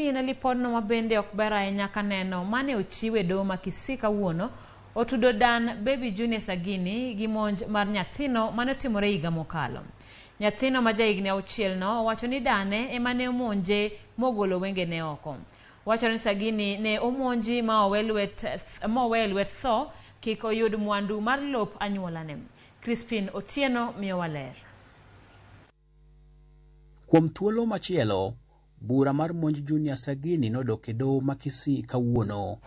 chien lipodno mabende ok ber ahinya kaneno mane ochiw e doho ma Kisii kawuono otudo dan Baby Junior Sagini gi monj mar nyathino mane otimore higa mokalo. Nyathino ma jahigni 6 no owacho ni dane ema ne omonje mogolo wengene oko. Wachore ni Sagini ne omonji ma owe lwet tho kik oyud mwandu mar lop anyuolane. Crispin Otieno miyowa ler. Kuom thuolo machielo, bura mar monj Junior Sagini nodok e doho ma Kisii kawuono.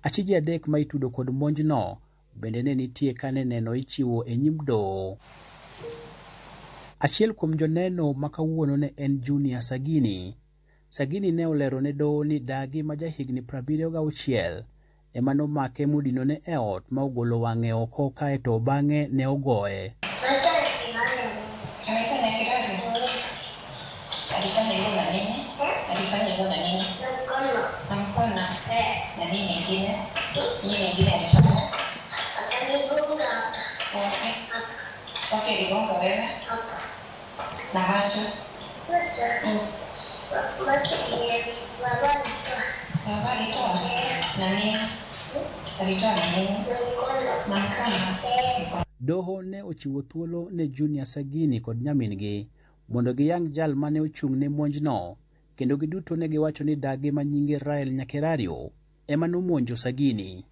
Achije 3 ma itudo kod monjno bende ne nitie kane neno ichiwo e nyim doho. Achiel kuom joneno ma kawuono ne en Junior Sagini. Sagini ne olero ne doho ni dagi ma jahigni 76 ema nomake modinone e ot ma ogolo wang'e oko kaeto bang'e ne ogoye. Doho ne ochiwo thuolo ne Junior Sagini kod nyamin-gi mondo giyang jal mane ochung' ne monjno, kendo giduto ne giwacho ni dagi ma nyinge Rael Nyakerario ema nomonjo Sagini.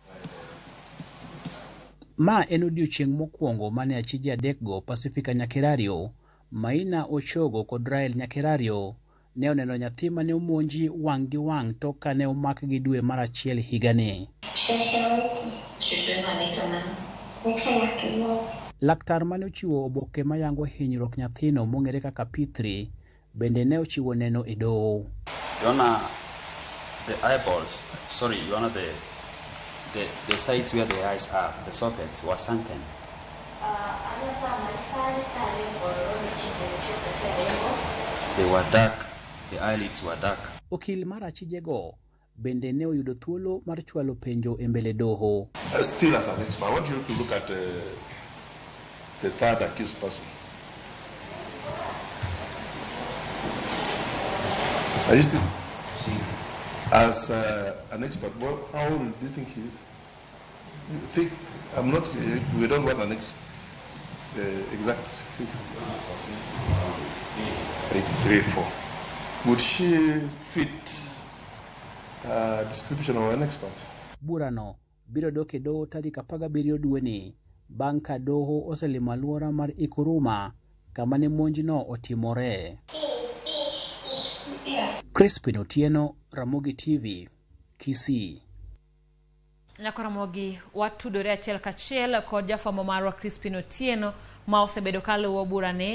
Ma en odiochieng' mokwongo mane achije 3 go Pacifica Nyakerario, Maina Ochogo kod Rael Nyakerario ne oneno nyathi mane omonji wang' gi wang' tok ka ne omakgi dwe mar 1 higani. Laktar mane ochiwo oboke mayango hinyruok nyathino mong'ere kaka P3 bende ne ochiwo neno e doho. Yona the eyeballs, sorry, Yona the sites where the eyes are, the sockets were sunken. They were dark, the eyelids were dark. Okil mar achijego bende ne oyudo thuolo mar chwalo penjo e mbele doho. Still as an expert, I want you to look at the third accused person. Are you still? As an expert, well, how old do you think he is? You think I'm not. We don't want an exact figure. 83, 4. Would she fit description of an expert? Burano biro dok e doho tarik 17 dweni bang' ka doho oselimo alwora mar Ikuruma kama ne monjno otimore. Crispin Otieno, Ramogi TV, Kisii. Nyakoromogi watudore achiel kachiel kod jafwambo marwa Crispin Otieno ma osebedo kaluwo burani.